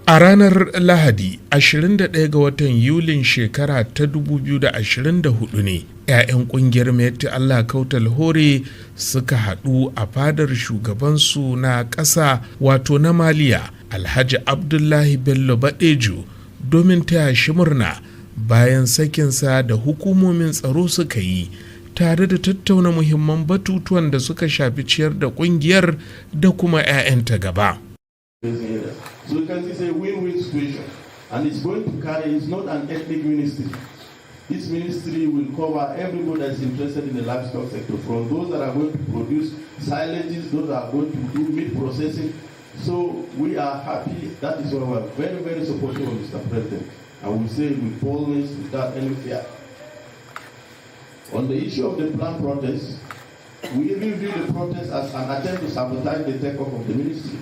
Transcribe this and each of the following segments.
A ranar Lahadi 21 ga watan Yulin shekara ta 2024 ne 'ya'yan kungiyar Miyetti Allah Kautal Hore suka haɗu a fadar shugabansu na ƙasa, wato na Maliya, Alhaji Abdullahi Bello Badejo, domin taya shi murna bayan sakinsa da hukumomin tsaro suka yi, tare da tattauna muhimman batutuwan da suka shafi ciyar da kungiyar da kuma 'ya'yanta gaba. So you can see it's a win-win situation. And it's going to carry, it's not an ethnic ministry. This ministry will cover everybody that's interested in the livestock sector, from those that are going to produce silages, those that are going to do meat processing. So we are happy. That is why we are very, very supportive of Mr. President. And we say it with boldness, without any fear. On the issue of the planned protest, we even view the protest as an attempt to sabotage the takeoff of the ministry.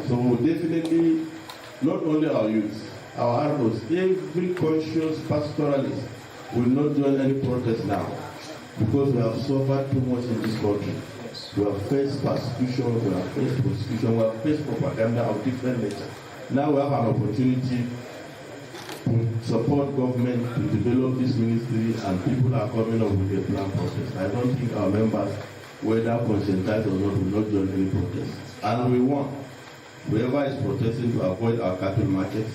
So definitely, not only our youth, our Ardos, every conscious pastoralist will not join any protest now because we have suffered too much in this country. We have faced persecution, we have faced prosecution, we have faced propaganda of different nature. Now we have an opportunity to support government to develop this ministry, and people are coming up with a planned protest. I don't think our members, whether conscientized or not, will not join any protest. And we want whoever is protesting to avoid our cattle markets,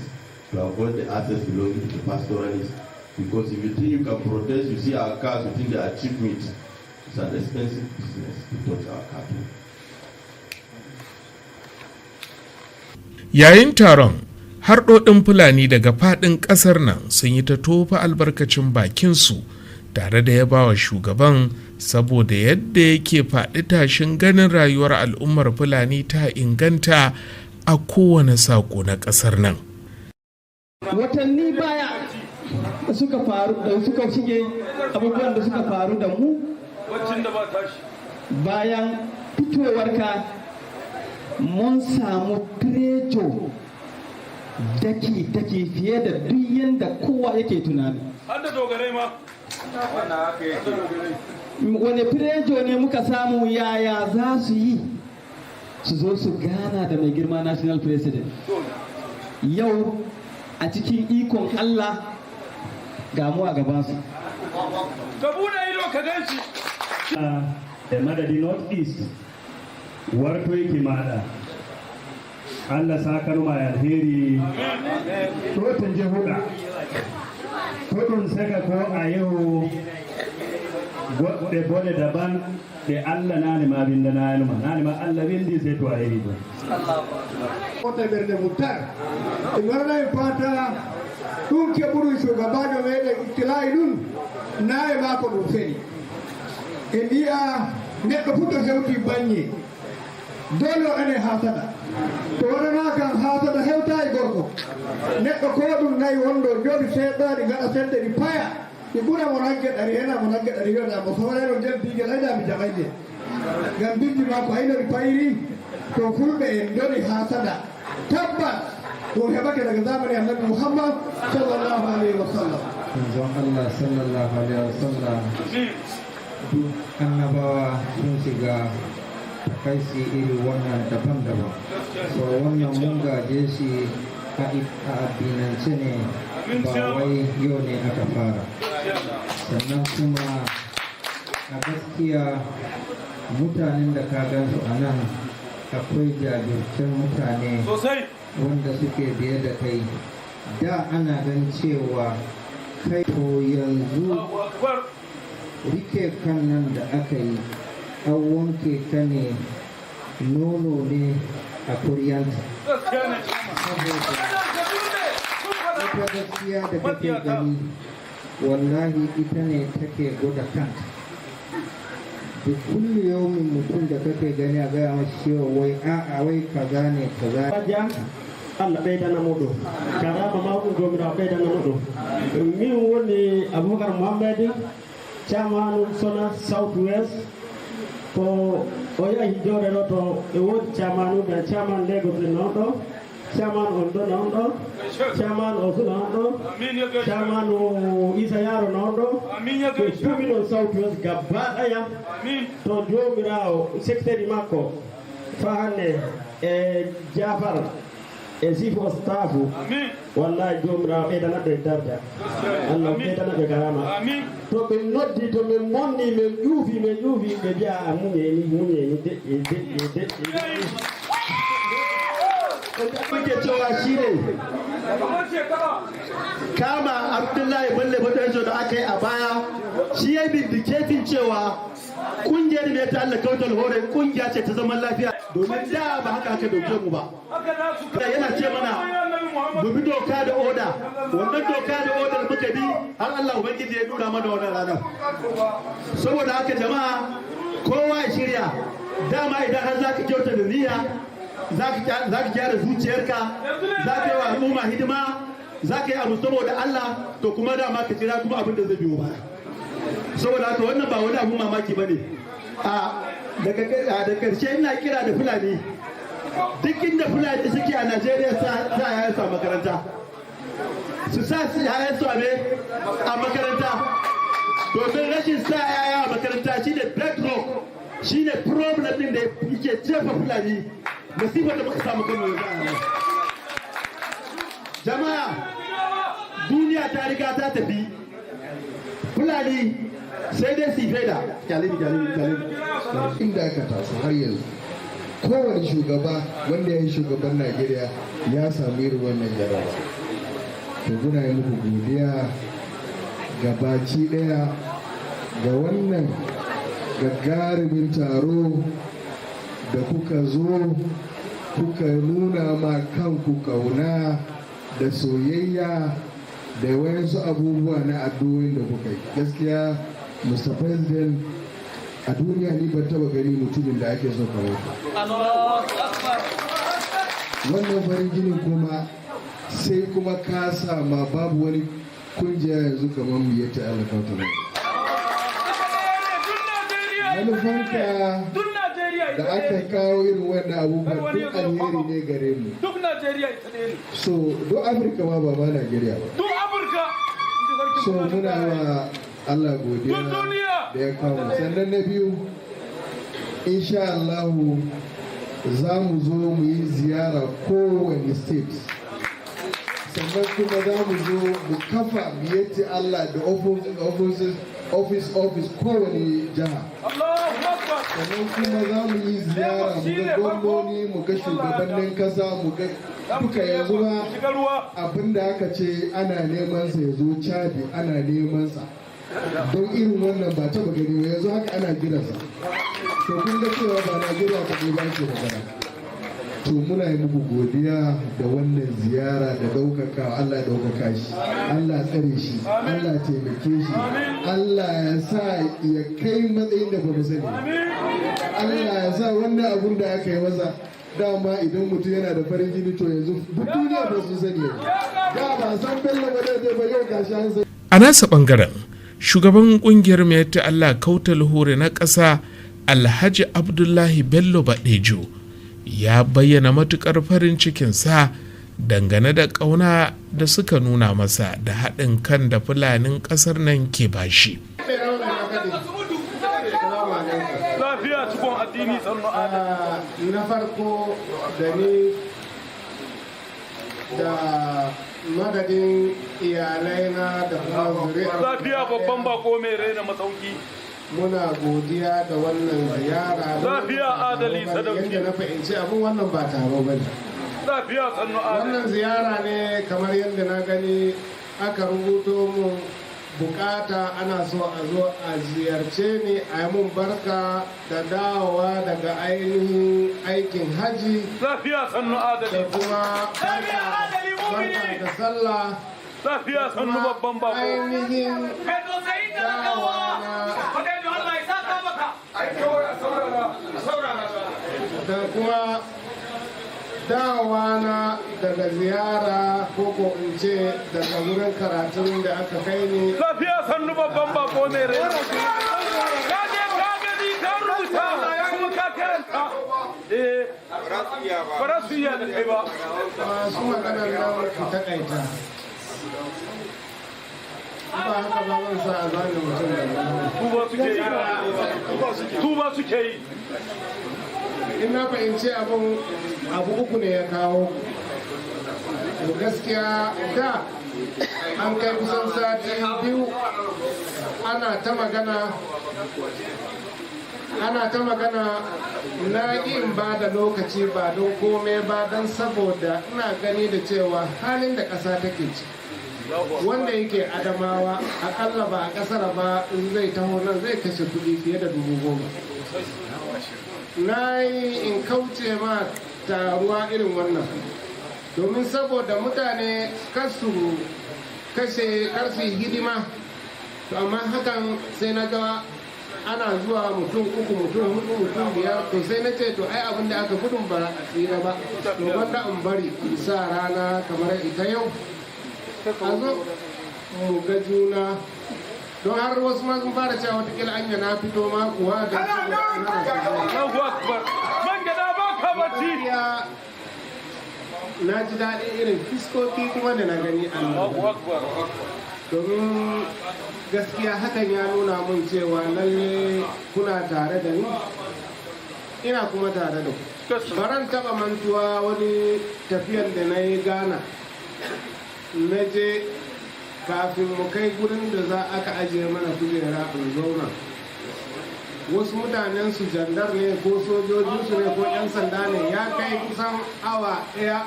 to avoid the assets belonging to the pastoralists, because if you think you can protest, you see our cars, you think they are cheap meat. It's an expensive business to touch our cattle. Yayin taron, harɗoɗin Fulani daga faɗin ƙasar nan sun yi ta tofa albarkacin bakinsu tare da ya bawa shugaban saboda yadda yake faɗi tashin ganin rayuwar al'ummar Fulani ta inganta a kowane saƙo na ƙasar nan. Watanni baya da suka faru, da suka shige, abubuwan da suka faru da mu bayan fitowarka, mun samu pressure daki-daki fiye da duk yadda kowa yake tunani. Har da dogarai ma. Wane pressure ne muka samu? Yaya za su yi su zo su gana da mai girma national president? Yau a cikin ikon Allah ga mu a gabansu. Ka bude ido ka gan shi. E madadi North East wartoyki maɗa, Allah sakanuma e alheri. Ɗo to jehuɗa ko ɗum saka ko a yehu goɗɗe bone daban ɗe Allah nane ma windananuma nane ma Allah windi sey to a yehi ɗon. Wata ɓernde muttar e warana en fata ɗum keɓuɗum shugabajo meɗen ibtilayi ɗum na e mako ɗum feli e mbiya neɗɗo fu to hewti baññe dole o ene hasada to waɗana kam hasada hewta e gorko neɗɗo ko ɗum nayi wonɗo jooɗi seeɗa ɗi gaɗa sende ɗi paya ɗi ɓura mo nagge ɗari hena mo nagge ɗari yoɗa mo sooreno nden bigel ayda mi jaɓayde ngam bindi makko hayno ɗi payri to Fulɓe en doni hasada tabbas ɗum heɓake daga zamani Annabi Muhammad sallallahu alayhi wa sallam. Manzon Allah sallallahu alaihi wasallam, duk annabawa sun shiga takaici iri wannan daban-daban. So wannan mun gaje shi a addinance ne, ba wai yau ne aka fara. Sannan kuma a gaskiya mutanen da ka gansu a nan, akwai jajircen mutane wanda suke biye da kai. Da ana gan cewa kai to yanzu rike kan nan da aka yi, an wanke ta ne, nono ne a kuryanta, saboda wata gaskiya da kake gani, wallahi ita ne take gwada kanta da kulli yaumin. Mutum da kake gani a gaya mashi cewa wai a'a, wai kaza ne kaza. Dia Allah ɓeydanamo ɗum karama mawɗum, jomirawo ɓeydanamo ɗum. Min woni Aboubacar Mouhamed, chairman Sona South West. Ko o yahi jooɗe ɗo to e woodi chairman uɓe, chairman Lagos e non ɗo, chairman on ɗo non ɗo, chairman o suna on ɗo, chairman o Isa Yaro non ɗo, ko tumi ɗon South West gabba ɗaya to jomirawo secrétaire makko fa hannde e Jafar. E chief of staff, wallahi jomirawo ɓeydanatɓe darja, Allah ɓeydanatɓe karama. To ɓe noddi, to min monni, min ƴuufi, min ƴuufi, ɓe mbiya a muñeni, muñeni, deƴƴe, deƴƴe, deƴƴe. Muke cewa shi ne kama Abdullahi Bello Bodejo da aka yi a baya, shi ya vindicating cewa kungiyar Miyetti Allah Kautal Hore kungiya ce ta zaman lafiya, domin da ba haka aka dauke mu ba. Yana ce mana mu bi doka da oda. Wannan doka da odar muka bi har Allah Ubangiji ya nuna mana wannan ranar. Saboda haka jama'a, kowa ya shirya. Dama idan har zaka kyauta da niyya, za ka gyara zuciyarka, za ka yi wa al'umma hidima, za ka yi abu saboda Allah, to kuma dama ka jira kuma abin da zai biyo baya. Saboda haka wannan ba wani abun mamaki ba ne. A daga da karshe, ina kira da Fulani, duk inda Fulani suke a Najeriya, sa yayansu a makaranta, su sa yayansu a makaranta, domin rashin sa yaya a makaranta shine bedrock, shine problem din da yake jefa Fulani masifar da muka samu kanmu yanzu a nan. Jama'a, duniya ta riga ta tafi. Fulani sai dai su faida kyalimi, kyalimi, kyalimi. Inda aka taso har yanzu, kowane shugaba wanda ya yi shugaban Najeriya ya samu irin wannan jaraba. To muna yi muku godiya gabaci daya ga wannan gagarumin taro da kuka zo kuka nuna ma kanku kauna da soyayya da wayansu abubuwa na addu'o'in da kuka yi. Gaskiya, Mr. President, a duniya ni ban taba gani mutumin da ake so kamar ka. Wannan farin jinin kuma sai kuma ka sama babu wani kungiya yanzu kamar Miyetti Allah Kautal. Manufanka da aka kawo irin wannan abubuwan duk alheri ne gare mu. Duk Najeriya ita ne. So duk Afirka ma, ba ma Najeriya ba. Duk Afirka. So muna wa Allah godiya da ya kawo. Sannan na biyu, insha Allahu za mu zo mu yi ziyara kowane state. Sannan kuma za mu zo mu kafa Miyetti Allah da offices, office, office kowane jiha. Sannan kuma za mu yi ziyara, mu ga gwamnoni, mu ga shugabannin kasa, mu ga duka. Yanzu ba abinda aka ce ana neman sa ya zo Chadi, ana neman sa don irin wannan ba taba gani ba. Yanzu haka ana jiransa. To kun ga cewa ba Najeriya kaɗai ba ke magana. To muna yi muku godiya da wannan ziyara da ɗaukaka. Allah ya ɗaukaka shi, Allah tsare shi, Allah taimake shi, Allah ya sa ya kai matsayin da ba mu sani. Allah ya sa wannan abun da aka yi masa, dama idan mutum yana da farin jini, to yanzu duk duniya ba su sani yanzu. Da ba san Bello ba da ba, yau gashi an sani. A nasa bangaren, shugaban kungiyar Miyetti Allah Kautal Hore na ƙasa, Alhaji Abdullahi Bello Badejo, ya bayyana matukar farin cikinsa dangane da ƙauna da suka nuna masa da haɗin kan da Fulanin ƙasar nan ke bashi. Lafiya cikon addini, sannu. Na farko, da ni da madadin iyalai na da kuma zuri'ar Lafiya babban bako mai raina masauki. Muna godiya da wannan ziyara. Lafiya adali sadauki. Yadda na fahimci abin, wannan ba taro ba ne. Lafiya sannu adali. Wannan ziyara ne kamar yadda na gani aka rubuto mu bukata, ana so a zo a ziyarce ni, a yi mun barka da dawowa daga ainihin aikin haji. Lafiya sannu adali. Da kuma barka da sallah. Lafiya sannu babban bako. Ainihin dawowa na da kuma dawowa na daga ziyara, ko in ce daga wurin karatun da aka kai ni. Lafiya sannu babban bako mai raina. Ka je ka gani, ka rubuta kuma ka karanta. Eh, ba za su iya da kai ba. Masu maganar nan, ku taƙaita, ba haka ba zan sa a zane mutum da nan. Tuba suke yi. Tuba suke yi. In na fahimci abin, abu uku ne ya kawo. To gaskiya da an kai kusan sati 2 ana ta magana, ana ta magana. Na in ba da lokaci ba don komai ba, don saboda ina gani da cewa halin da ƙasa take ci, wanda yake Adamawa akalla ba a ƙasar ba, in zai taho nan zai kashe kuɗi fiye da 10,000. Na yi in kauce ma taruwa irin wannan domin saboda mutane kasu kashe karsu hidima. To amma hakan sai na ga ana zuwa mutum uku, mutum hudu, mutum biyar. To sai na ce, to ai abin da aka gudun ba a tsira ba, to gwanda in bari in sa rana kamar ita yau a zo mu ga juna, don har wasu ma sun fara cewa watakila anya na fito ma kuwa da Allahu akbar. Man gada ba ka bacci. Na ji daɗin irin fiskoki kuma da na gani a nan, Allahu akbar. domin gaskiya hakan ya nuna mun cewa lalle kuna tare da ni, ina kuma tare da ku. Baran taɓa mantuwa wani tafiyan da na yi Ghana, na je kafin mu kai gurin da za aka ajiye mana kujera in zauna, wasu mutanen su jandar ne ko sojojinsu ne ko 'yan sanda ne, ya kai kusan awa ɗaya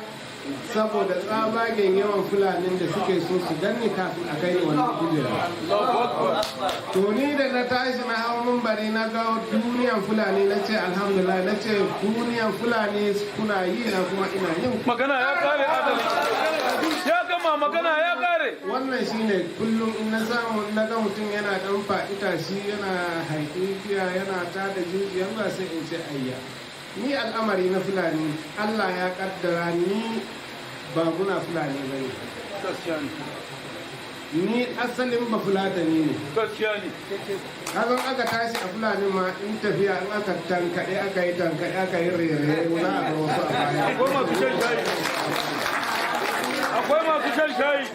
saboda tsabagen yawan Fulanin da suke so su ganni kafin a kai wannan kujera. To ni da na tashi na hau mumbari, na ga duniyan Fulani, na ce alhamdulillah, na ce duniyan Fulani kuna yi na kuma ina yin. Magana ya kare, adalci. Ya gama magana ya kare. Wannan shine kullum in na samu na ga mutum yana dan faɗi tashi, yana haikiya, yana tada jijiyar ba, sai in ce ayya, ni al'amari na Fulani Allah ya kaddara ni ba muna Fulani ba ne. Ni asalin ba Fulatani ne. Gaskiya ne. Kazan aka tashi a Fulani ma, in tafiya in aka tankaɗe, aka yi tankaɗe, aka yi rere, za a ga wasu a baya. Akwai masu shan shayi. Akwai masu shan shayi.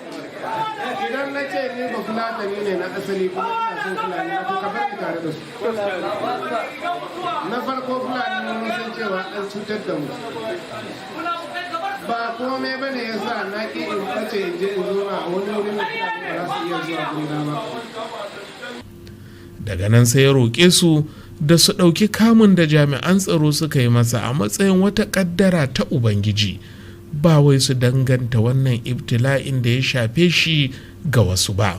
Idan na ce ni ba Fulatani ne na asali kuma ina son Fulani na, to ka bar ni tare da su. Na farko, Fulani mun san cewa an cutar da mu. Ba komai ba ne ya sa na ƙi in ɓace in je in zauna a wani wurin da Fulani ba za su iya zuwa gurina ba. Daga nan sai ya roƙe su da su ɗauki kamun da jami'an tsaro suka yi masa a matsayin wata ƙaddara ta Ubangiji, ba wai su danganta wannan ibtila'in da ya shafe shi ga wasu ba.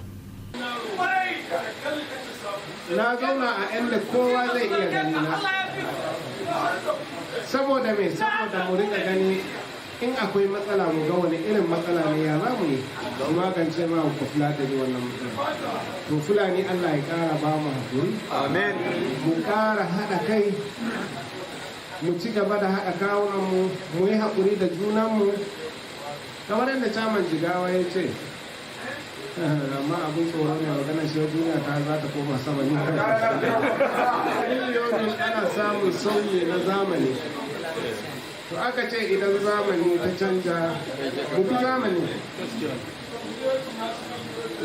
Na zauna a inda kowa zai iya gani na, saboda me? Saboda mu rika gani in akwai matsala, mu ga wani irin matsala ne, ya za mu yi mu magance ma ku Fulani wannan matsala. To Fulani, Allah ya kara ba mu hakuri, Amin. mu kara haɗa kai, mu ci gaba da haɗa kawunan mu, mu yi haƙuri da junanmu kamar yadda Chairman Jigawa ya ce. Amma abin tsoro ne maganar shi duniya ta za ta koma sama ne. Miliyoyin ana samun sauyi na zamani. To aka ce idan zamani ta canja, mu bi zamani.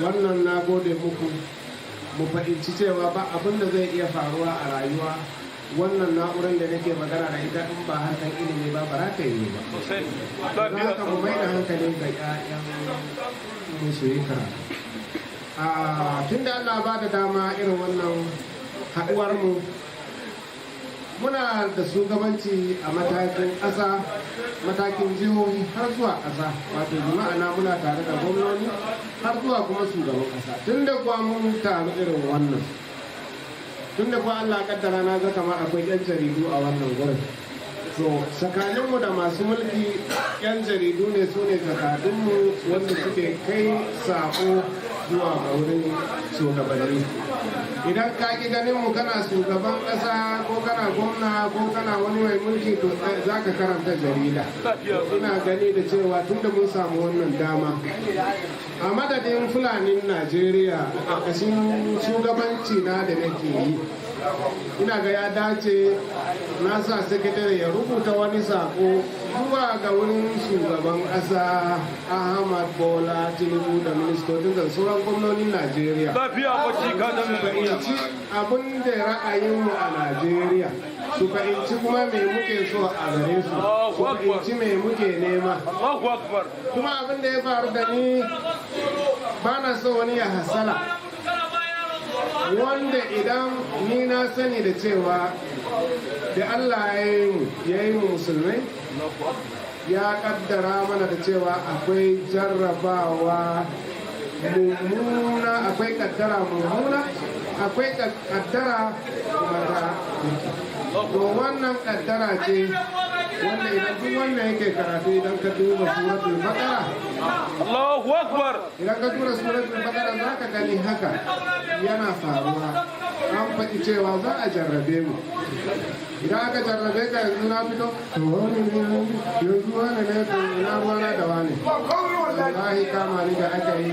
Wannan na gode muku. Mu fahimci cewa ba abin da zai iya faruwa a rayuwa, wannan na'urar da nake magana da ita, in ba harkar ilimi ba, ba za ta yi ba. Don haka mu mai da hankali ga 'ya'yan mu su yi karatu. Tun da Allah ba da dama irin wannan haɗuwar mu, muna da shugabanci a matakin ƙasa, matakin jihohi har zuwa ƙasa, wato ma'ana muna tare da gwamnoni har zuwa kuma shugaban ƙasa. Tun da kuwa mun taru irin wannan, tun da kuwa Allah kaddara na ga kamar akwai 'yan jaridu a wannan gurin, to tsakaninmu da masu mulki, 'yan jaridu ne, su ne jakadunmu wanda suke kai sako zuwa ga wurin shugabanni. Idan ka ki ganin mu, kana shugaban ƙasa ko kana gwamna ko kana wani mai mulki, to za ka karanta jarida. Ina gani da cewa tun da mun samu wannan dama, a madadin Fulanin Najeriya a ƙarƙashin shugabanci na da nake yi, ina ga ya dace na sa sakatare ya rubuta wani sako zuwa ga wurin shugaban ƙasa Ahmad Bola Tinubu da ministocin da sauran gwamnonin Najeriya. Lafiya bacci ka dan Fahimci abin da ra'ayinmu a Najeriya. Su fahimci kuma me muke so a gare su, su fahimci me muke nema. Kuma abin da ya faru da ni, ba na so wani ya hasala, wanda idan ni na sani da cewa da Allah ya yi mu musulmai, ya kaddara mana da cewa akwai jarrabawa mummuna, akwai kaddara mummuna, akwai kaddara kuma ta. To, wannan kaddara ce wanda idan duk wanda yake karatu, idan ka duba Suratul Baqara, Allahu Akbar, idan ka tura Suratul Baqara, za ka gani haka yana faruwa. An faɗi cewa za a jarrabe mu. Idan aka jarrabe ka, yanzu na fito, to wani ne yanzu, wani ne, to ina ruwana da wani? Wallahi kama ni da aka yi,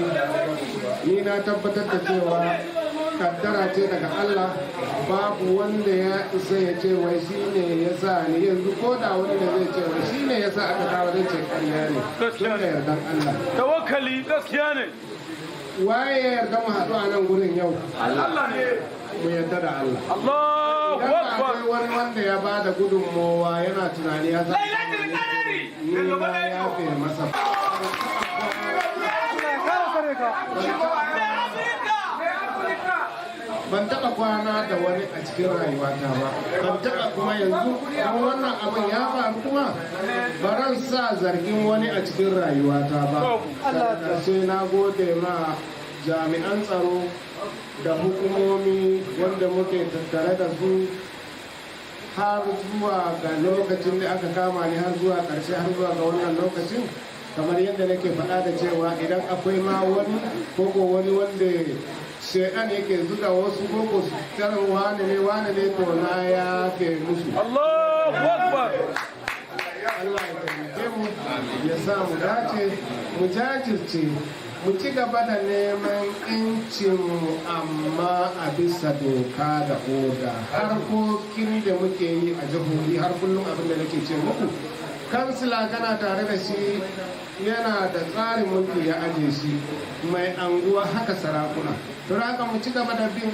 ni na tabbatar da cewa kaddara ce daga Allah. Babu wanda ya isa ya ce wai shi ne ya sa ni yanzu. Ko da wani da zai ce wai shi ne ya sa aka kawo, zai ce karya ne, tun da yardan Allah. Tawakkali, gaskiya ne. Waye ya yarda mu haɗu a nan gurin yau? Allah ne. Mu yarda da Allah. Allahu Idan Akbar. akwai wani wanda ya ba da gudunmowa, yana tunani ya sa, ni na yafe masa. Ban taɓa kwana da wani a cikin rayuwata ba, ban taɓa. Kuma yanzu don wannan abin ya faru, kuma baran sa zargin wani a cikin rayuwata ba. Sai na gode ma jami'an tsaro da hukumomi wanda muke tattare da su har zuwa ga lokacin da aka kama ni, har zuwa ƙarshe, har zuwa ga wannan lokacin. Kamar yadda nake faɗa da cewa idan akwai ma wani koko wani wanda shaidan yake zuga wasu koko su tarin wane ne, wane ne, to na yafe musu. Allahu Akbar. Allah ya taimake mu, ya sa mu dace, mu jajirce, mu ci gaba da neman mu, amma a bisa doka da oda. Harkokin da muke yi a jihohi, har kullum abin da nake ce muku, kansila kana tare da shi, yana da tsarin mulki ya aje shi, mai anguwa haka, sarakuna. Don haka mu ci gaba da bin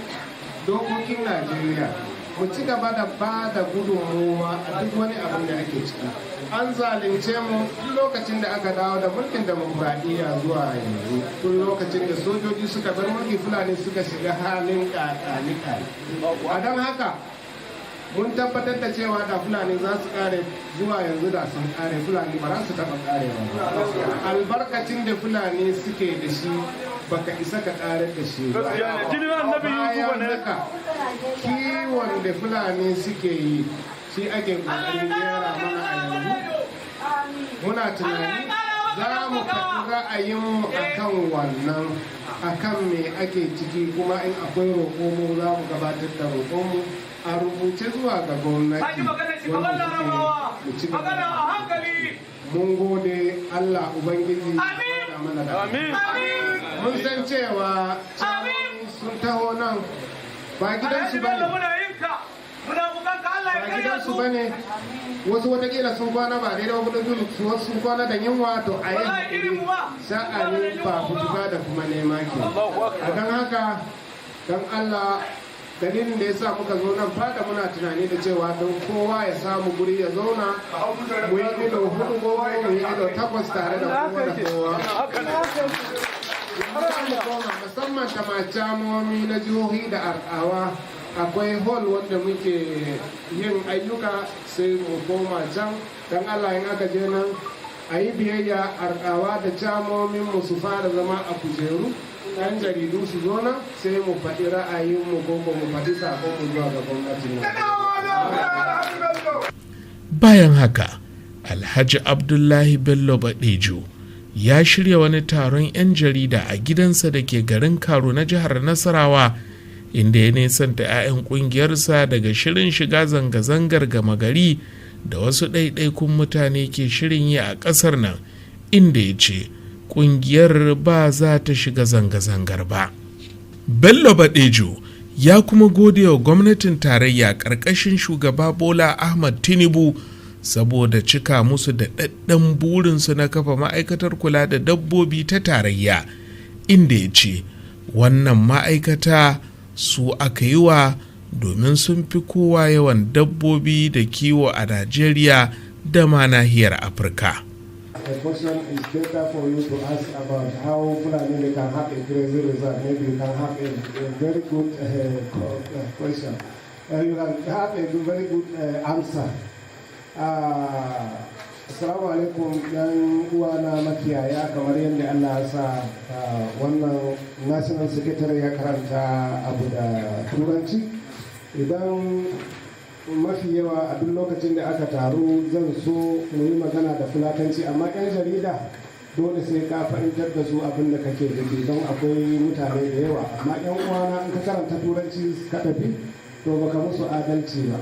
dokokin Najeriya, mu ci gaba da ba da gudunmuwa a duk wani abin da ake ciki. An zalunce mu tun lokacin da aka dawo da mulkin demokuraɗiyya zuwa yanzu. Tun lokacin da sojoji suka bar mulki, Fulani suka shiga halin ƙaƙani. A don haka mun tabbatar da cewa da Fulani za su kare zuwa yanzu, da sun kare. Fulani ba za su taɓa karewa ba. Albarkacin da Fulani suke da shi, baka isa ka karar da shi ba. Jinin Annabi Yusufa Bayan ne. haka, kiwon da Fulani suke yi, shi ake kokarin gyara mana a yanzu. Muna tunani za mu faɗi ra'ayinmu akan wannan, akan me ake ciki. Kuma in akwai roƙo, mu za mu gabatar da roƙonmu a rubuce zuwa ga gwamnati wanda suke mu ci gaba. Mun gode. Allah Ubangiji ya mana da Amin. mun san cewa sun taho nan ba gidansu ba ne, ba gidansu ba ne. Wasu watakila sun kwana ba daidai ba, kudin wasu sun kwana da yunwa. To, a yi haƙuri, sha'anin fafutuka da kuma nema ke. A don haka, don Allah, dalilin da ya sa muka zo nan fada, muna tunani da cewa don kowa ya samu guri ya zauna, mu yi ido hudu ko mu yi ido takwas tare da kowa da kowa. Mu koma, musamman kama na jihohi da arkawa, akwai hall wanda muke yin ayyuka, sai mu koma can. Don Allah, in aka je nan a yi biyayya, arkawa da camomin mu su fara zama a kujeru, ɗan jaridu su zo nan, sai mu faɗi ra'ayinmu ko mu faɗi saƙonmu zuwa ga gwamnatin nan. Bayan haka, Alhaji Abdullahi Bello Badejo ya shirya wani taron 'yan jarida a gidansa da ke garin Karu na jihar Nasarawa, inda ya nesanta 'ya'yan kungiyarsa daga shirin shiga zanga-zangar gama gari da wasu ɗaiɗaikun mutane ke shirin yi a ƙasar nan, inda ya ce kungiyar ba za ta shiga zanga-zangar ba. Bello Badejo ya kuma gode wa gwamnatin tarayya ƙarƙashin shugaba Bola Ahmad Tinubu saboda cika musu da ɗaɗɗan burinsu na kafa ma'aikatar kula da dabbobi ta tarayya, inda ya ce wannan ma'aikata su aka yi wa. Domin sun fi kowa yawan dabbobi da kiwo a Najeriya da ma nahiyar Afirka. A question is better for you to ask about how Fulani they can have a grazing reserve. Maybe you can have a very good question. You can have a very good answer. Assalamu alaikum, yan uwana makiyaya. Kamar yadda Allah ya sa wannan national secretary ya karanta abu da Turanci, idan mafi yawa a duk lokacin da aka taru zan so mu yi magana da Fulatanci, amma 'yan jarida dole sai ka fahimtar da su abin da kake nufi, don akwai mutane da yawa. Amma 'yan uwana, in ka karanta Turanci ka tafi, to baka musu adalci ba.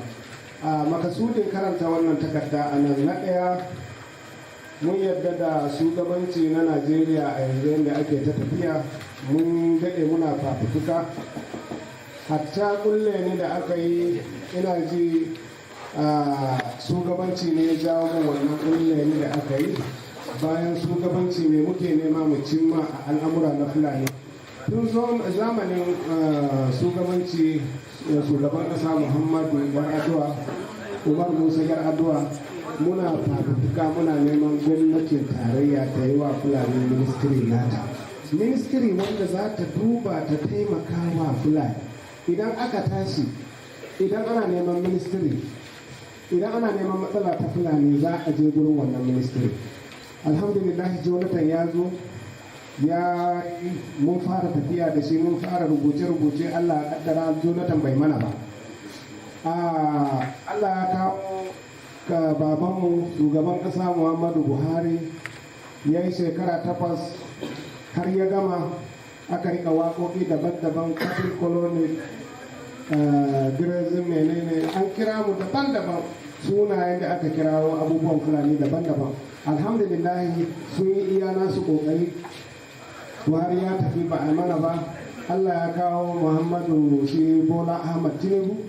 A makasudin karanta wannan takarda a nan, na ɗaya, mun yarda da shugabanci na Najeriya a yanzu yadda ake ta tafiya. Mun daɗe muna fafutuka, hatta kulle ni da aka yi, ina ji shugabanci ne ya jawo min wannan kulle ni da aka yi. Bayan shugabanci, me muke nema mu cimma a al'amura na Fulani? Tun zamanin shugabanci shugaban ƙasa Muhammadu Yar'adua, Umar Musa Yar'adua, muna fafutuka, muna neman gwamnatin tarayya ta yi wa Fulani ministry nata, ministry wanda za ta duba ta taimaka wa Fulani. Idan aka tashi, idan ana neman ministry, idan ana neman matsala ta Fulani, za a je gurin wannan ministry. Alhamdulillah, Jonathan ya zo ya mun fara tafiya da shi, mun fara rubuce-rubuce. Allah ya kaddara Jonathan bai mana ba. Allah ya kawo ka babanmu shugaban kasa Muhammadu Buhari, ya yi shekara 8 har ya gama. Aka rika waƙoƙi daban-daban, cattle colony, grazing, menene, an kira mu daban-daban, sunayen da aka kirawo abubuwan Fulani daban-daban. Alhamdulillah, sun yi iya nasu ƙoƙari. Buhari ya tafi, ba a mana ba. Allah ya kawo Muhammadu shi Bola Ahmad Tinubu.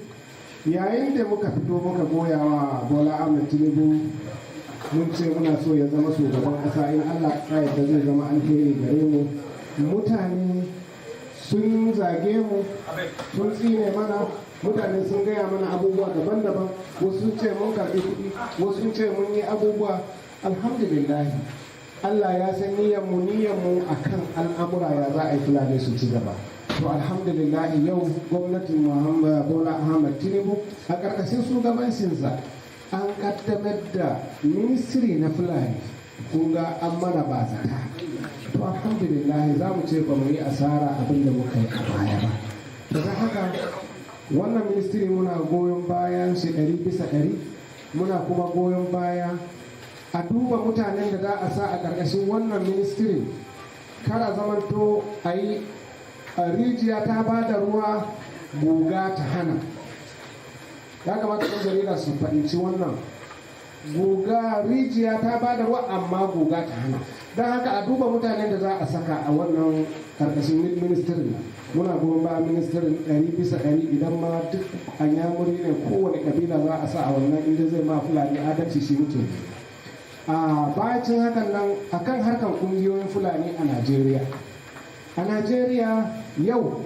Yayin da muka fito muka goya wa Bola Ahmad Tinubu, mun ce muna so ya zama shugaban ƙasa, in Allah ya yarda zai zama alheri gare mu. Mutane sun zage mu, sun tsine mana, mutane sun gaya mana abubuwa daban-daban. Wasu sun ce mun karɓi kuɗi, wasu sun ce mun yi abubuwa. Alhamdulillah, Allah ya san niyyarmu. Niyyarmu akan al'amura ya za a yi Fulani su ci gaba. To alhamdulillah, yau gwamnatin Muhammad Bola Ahmad Tinubu, a ƙarƙashin shugabancinsa, an ƙaddamar da ministry na Fulani. Kun ga an mana ba zata. To alhamdulillah, za mu ce ba mu yi asara abin da muka yi a baya ba. To don haka wannan ministry muna goyon bayan shi 100%. Muna kuma goyon baya a duba mutanen da za a sa a ƙarƙashin wannan ministry, kar a zamanto a yi rijiya ta ba da ruwa, guga ta hana. Ya kamata ɗan jarida su fahimci wannan. Guga, rijiya ta ba da ruwa amma guga ta hana. Don haka a duba mutanen da za a saka a wannan karkashin ministry. Muna goyon ba ministry 100%. Idan ma duk anyamuri ne, kowane kabila za a sa a wannan, inda zai ma Fulani adalci, shi muke. A bacin hakan nan, akan harkan kungiyoyin Fulani a Najeriya, a Najeriya yau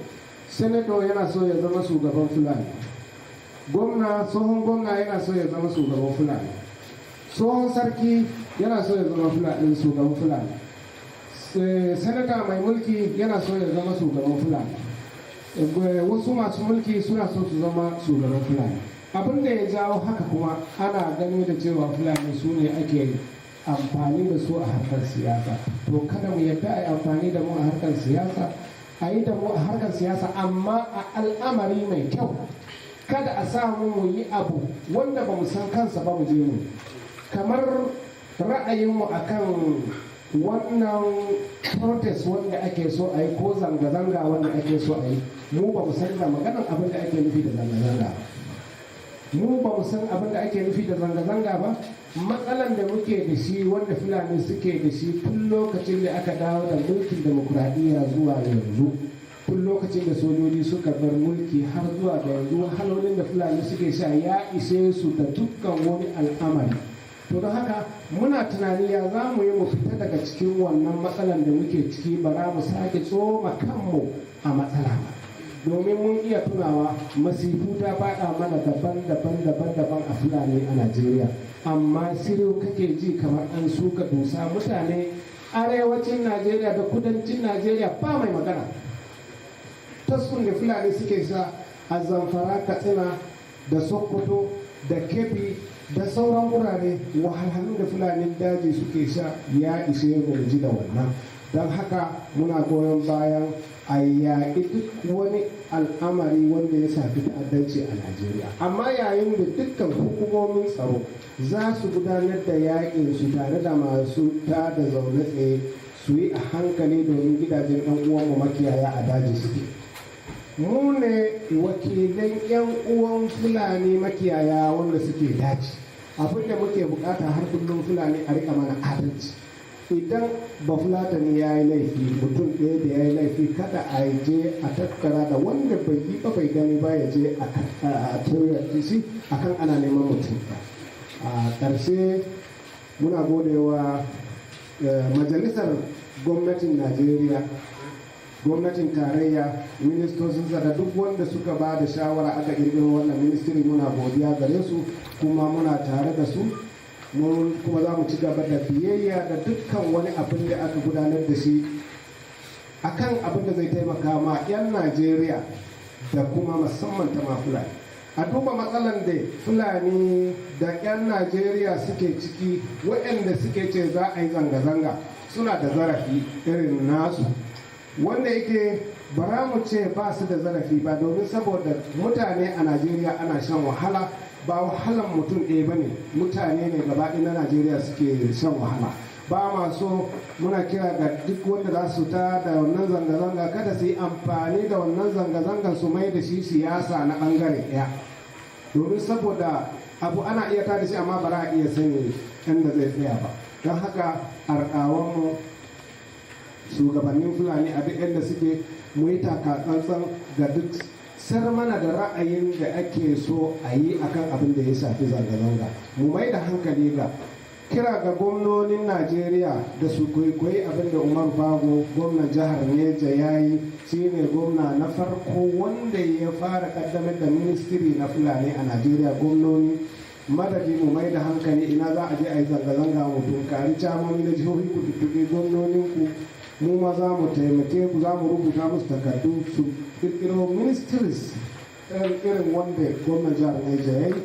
senator yana so ya zama shugaban Fulani, gwamna, tsohon gwamna yana so ya zama shugaban Fulani, tsohon sarki yana so ya zama Fulani, shugaban Fulani, sanata mai mulki yana so ya zama shugaban Fulani, wasu masu mulki suna so su zama shugaban Fulani. Abin da ya jawo haka kuma, ana gani da cewa Fulani su ne ake amfani da su a harkar siyasa. To kada mu yadda a yi amfani da mu a harkar siyasa. A yi da mu a harkar siyasa, amma a al'amari mai kyau. Kada a samu mu yi abu wanda ba mu san kansa ba mu je mu. Kamar ra'ayinmu akan wannan protest wanda ake so a yi, ko zanga-zanga wanda ake so a yi, mu ba mu san da maganar abin da ake nufi da zanga-zanga ba. Mu ba mu san abin da ake nufi da zanga-zanga ba. Matsalan da muke da shi, wanda Fulani suke da shi tun lokacin da aka dawo da mulkin demokuraɗiyya zuwa yanzu, tun lokacin da sojoji suka bar mulki har zuwa da yanzu, wahalolin da Fulani suke sha ya ishe su da dukkan wani al'amari. To don haka muna tunani ya za mu yi mu fita daga cikin wannan matsalan da muke ciki, ba za mu sake tsoma kanmu a matsala ba. Domin mun iya tunawa, masifu ta faɗa mana daban-daban daban-daban a Fulani a Najeriya, amma siru kake ji kamar an suka dusa. Mutane arewacin Najeriya da kudancin Najeriya ba mai magana. Taskun da Fulani suke sa a Zamfara, Katsina da Sokoto da Kebbi da sauran wurare, wahalhalun da Fulanin daji suke sha ya ishe mu ji da wannan. Don haka muna goyon bayan a yaƙi duk wani al'amari wanda ya shafi ta'addanci a Najeriya, amma yayin da dukkan hukumomin tsaro za su gudanar da yaƙin su tare da masu ta da zaune tsaye, su yi a hankali, domin gidajen ɗan uwanmu makiyaya a daji suke. Mu ne wakilan 'yan uwan Fulani makiyaya wanda suke daji. Abin da muke bukata har kullum, Fulani a rika mana adalci. Idan ba Fulatani ya yi laifi, mutum ɗaya da ya yi laifi, kada a je a tattara da wanda bai yi ba bai gani ba, ya je a tura shi akan ana neman mutum. A ƙarshe, muna godewa majalisar gwamnatin Najeriya, gwamnatin tarayya, ministocin da duk wanda suka ba da shawara aka kirkiro wannan ministry. Muna godiya gare su, kuma muna tare da su, kuma za mu ci gaba da biyayya da dukkan wani abin da aka gudanar da shi akan abin da zai taimaka ma 'yan Najeriya da kuma musamman ta ma Fulani. A duba matsalan da Fulani da 'yan Najeriya suke ciki. Waɗanda suke ce za a yi zanga-zanga suna da zarafi irin nasu, wanda yake bara mu ce ba su da zarafi ba, domin saboda mutane a Najeriya ana shan wahala, ba wahalan mutum ɗaya ba ne, mutane ne gaba ɗaya na Najeriya suke shan wahala. Ba ma so, muna kira ga duk wanda za su ta da wannan zanga-zanga, kada su yi amfani da wannan zanga-zangan su mai da shi siyasa na ɓangare ɗaya, domin saboda abu ana iya tada shi, amma ba za a iya sani inda zai tsaya ba. Don haka arɗawanmu, shugabannin Fulani a duk inda suke, mu yi taka tsantsan ga duk sar mana da ra'ayin da ake so a yi akan abin da ya shafi zanga-zanga. Mu mai da hankali ga kira ga gwamnonin Najeriya da su kwaikwayi abin da Umar Bago, gwamnan jihar Neja, ya yi. Shine gwamna na farko wanda ya fara kaddamar da ministry na Fulani a Najeriya. Gwamnoni, madadi mu mai da hankali ina za a je a yi zanga-zanga, mu tunkari camomi na jihohi, ku tuttuɓi gwamnoninku. Mu ma za mu taimake ku, za mu rubuta musu takardu su kirkiro ministries irin wanda gwamnan jihar Niger ya yi.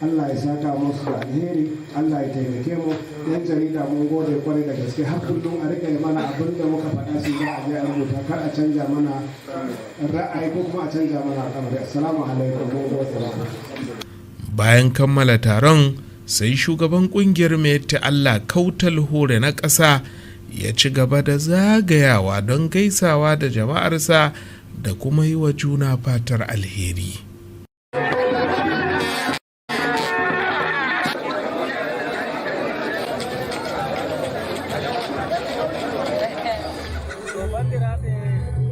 Allah ya saka musu da alheri, Allah ya taimake mu. Yan jarida, mun gode kwarai da gaske. Har kullum a rika yi mana abin da muka faɗa shi za a je a rubuta, kar a canja mana ra'ayi ko kuma a canja mana al'amari. Assalamu alaikum, mun gode. Bayan kammala taron, sai shugaban kungiyar Miyetti Allah Kautal Hore na ƙasa ya ci gaba da zagayawa don gaisawa da jama'arsa da kuma yi wa juna fatar alheri. To, bandiraɓe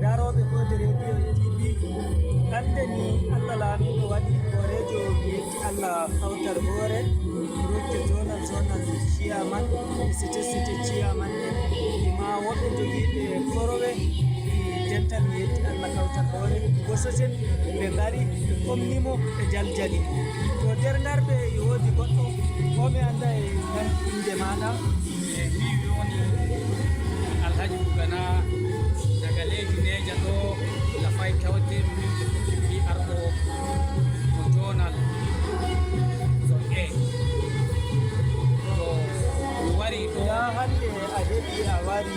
daroɓe gode radio e TV, hande ni Allah laamiɗo waɗi horejo Miyetti Allah Hawtar Hoore rokke zonal zonal chairman, state state chairman en, ima woɓɓe jogiiɓe korowe dental Miyetti Allah Kawtal Hoore gososen. Ɓe ngari, ɓe komnimo, ɓe jaljali. To, nder ngarɓe e woodi goɗɗo ko mi anda e nan inde maɗa. E mi woni Alhaji Bugana daga leydi Neja ɗo Lafai Tawte. Min ɓe mbi arɗo mo jonal zone A. To, mi wari ɗo. Ya hande a heɓi a wari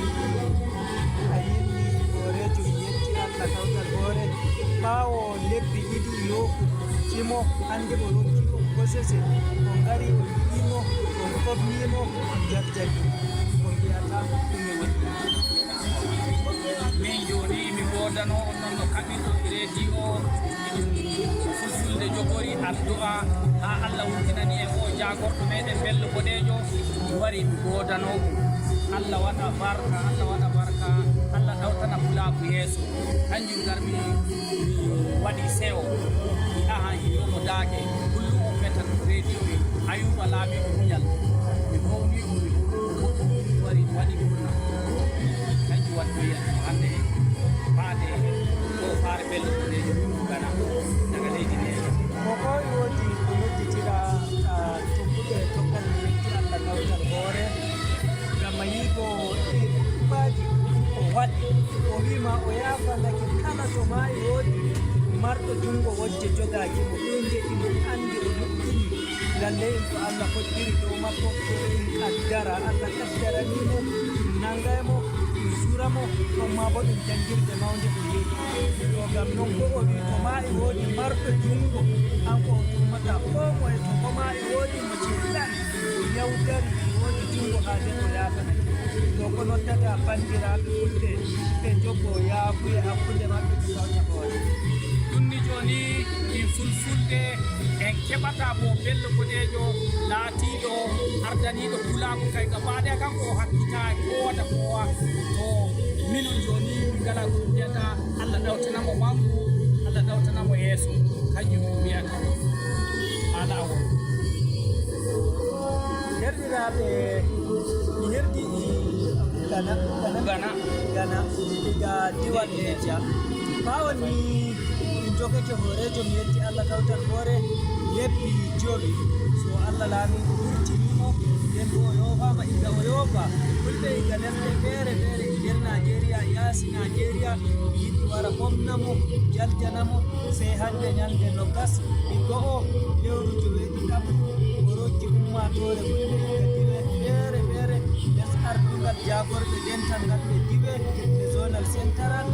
a yilli horejo Yetti Allah Kawtal Hoore ɓaawo lebbi 2 yoku kimo. Hande o ronki on gosese, on ngari, on yi'imo, on kofnimo, on jaljali, on mbiyata ɗume waɗi? Min joni mi wodano on noon no kaɓirɗo radio ɗum Fulfulde jogori addu'a ha Allah wurtinani en o jagorɗo meɗen Bello Boɗejo. Mi wari mi godano ɗum. Allah waɗa barka, Allah waɗa barka, Allah ɗawtana pulaku yeeso. Kanjum garmi mi waɗi sewo mi ahan yomo daake kullum on metan radio e Ayuba Laamiɗo muñal. Mi howni o, mi mi wari mi waɗi murna. Kanjum waɗi mi yiyata hande baade ɗo faare Bello Boɗejo. Marɗo jungo wojje jogaki mo ɗum imo andi o nuɗɗini lalle en ko Allah fottiri dow makko ɗum kaddara Allah kaddaranimo ɗum nangaymo, ɗum suramo ɗon ma bo ɗum jangirde mawde ɗum yeeɗi to. Gam non bo o wi to ma e woodi marɗo jungo an ko o tumata ko moye, to bo ma e woodi mo ceɗɗan yawtari woodi jungo ha nden o yafanake to. Ko noddata bandiraɓe fulɓe ɓe jogo yaafuye hakkunde maɓɓe ɓe kawta hoore? Ɗumni joni in Fulfulde en keɓata mo Bello Boɗejo laatiɗo ardaniɗo pulago kay gaba ɗaya, kanko o hakkita kowa da kowa. To minon joni min ngala ko ɗum mbiyata. Allah ɗawtanamo mangu, Allah ɗawtanamo yeeso, kanjum min mbiyata ala awol. Derɗiraɓe, mi herdi Gana Gana. Gana. Gana diga diwal Neja ɓawon ni min jogake horejo Mi Yetti Allah Kawtal Hoore lebbi 5. So Allah laami wurtinimo, nden bo o yofama iga o yofa fulɓe iga lesɗe feere feere e nder Nigeria, yaasi Nigeria, yiɗi wara homnamo jaljanamo. Sey hande ñalde 21 lewru 8 o rokki ummatore fulɓe iga diwe feere feere les ardugal jagorɓe dental ngal ɓe diwe e zonal central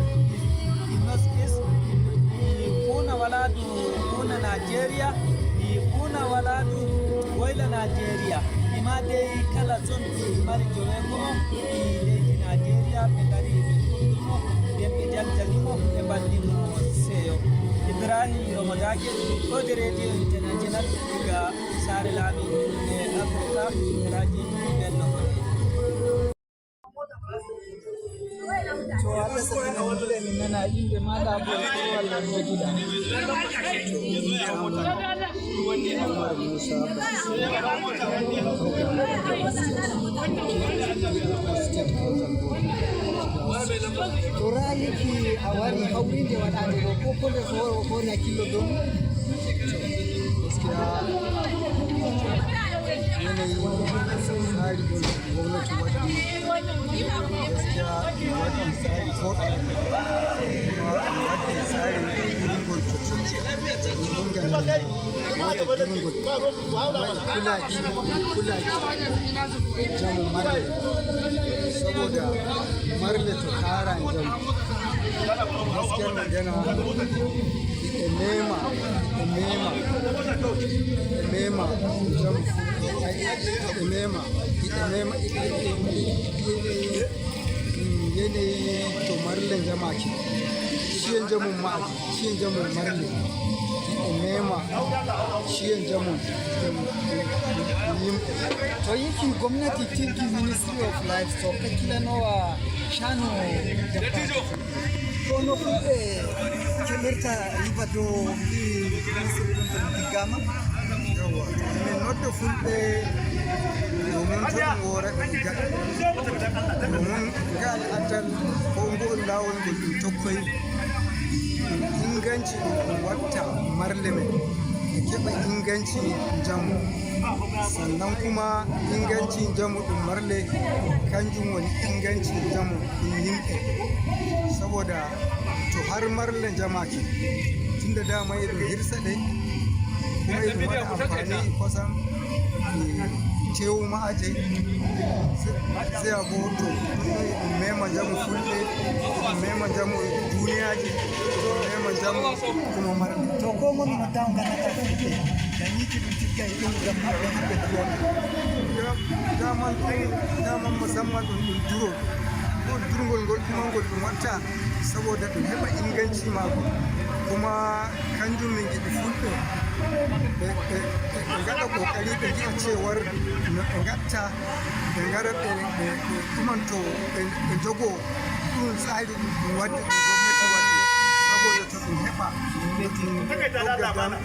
e North East e funa waladu funa Nigeria e funa waladu woyla Nigeria ima dei kala zone ɗi mari 6 e leydi Nigeria. Ɓe gari ɓe ɗuɗɗumo, nden ɓe jaljanimo, ɓe ballimo seyo. Ibrahim Romodake ode Radio International diga sare laami e Africa, Raji Bello Boɗejo. To Allah sakana wonɓe min nana inde maɗa bo ko walla jogiɗa. Umar Musa, State Kautal Board. To ra'ayiki a wari hawrinde waɗande ɗo ko ko nder hore hakkillo dow? Gaskiya yanayin tsari ɗin gwamnati waɗi, gaskiya waɗi tsari boɗɗum, kuma waɗi tsari durngol inganta durngol kulaki kulaki jamu marle, saboda marle to kara jamu. Gaskiyar magana, e mema e mema e mema jamu e mema e mema yanayi to marlen jamaki shiyan jamun ma'aji shiyan jamun marle e mema shiyan jamun yimɓe. To yiki gwamnati tiggi Ministry of Livestock kakkilanowa shanu dabba to no fulɓe keɓirta riba dow mbi ministry ɗum to ɗum tiggama? Yawa, min nodda fulɓe domin to ɗum wora ɗum gaɗa domin ngal addal ko ngol lawol ngol ɗum tokkoy ɗum inganci ɗum ɗum watta marle men e keɓa inganci jamu. Sannan kuma ingancin jamu ɗum marle kanjum woni inganci jamu ɗum yimɓe, saboda to har marle jamaki tunda dama e ɗum hirsa ɗe kuma e ɗum waɗa amfani e kosam e tewu ma'aje sai a bo to ɗum mema jamu fulɓe, ɗum mema jamu duniyaji, ɗum mema jamu kuma marle. To ko ngoni noddama ganata fulɓe ngam yiki ɗum tigga e ɗum ngam maɓɓe haɓɓe duwon? Daman ɗum daman musamman ɗum ɗum duro ko durgol ngol kuma ngol ɗum watta saboda ɗum heɓa inganci maako, kuma kanjum min giɗi fulɓe ɓe gaɗa kokari ɓe gi'a cewar no ɓe gatta ɓe gara ɓe ɗumanto ɓe jogo ɗum tsari ɗum waddi ɗum gwamnati waɗi saboda to ɗum heɓa ɗum dogga.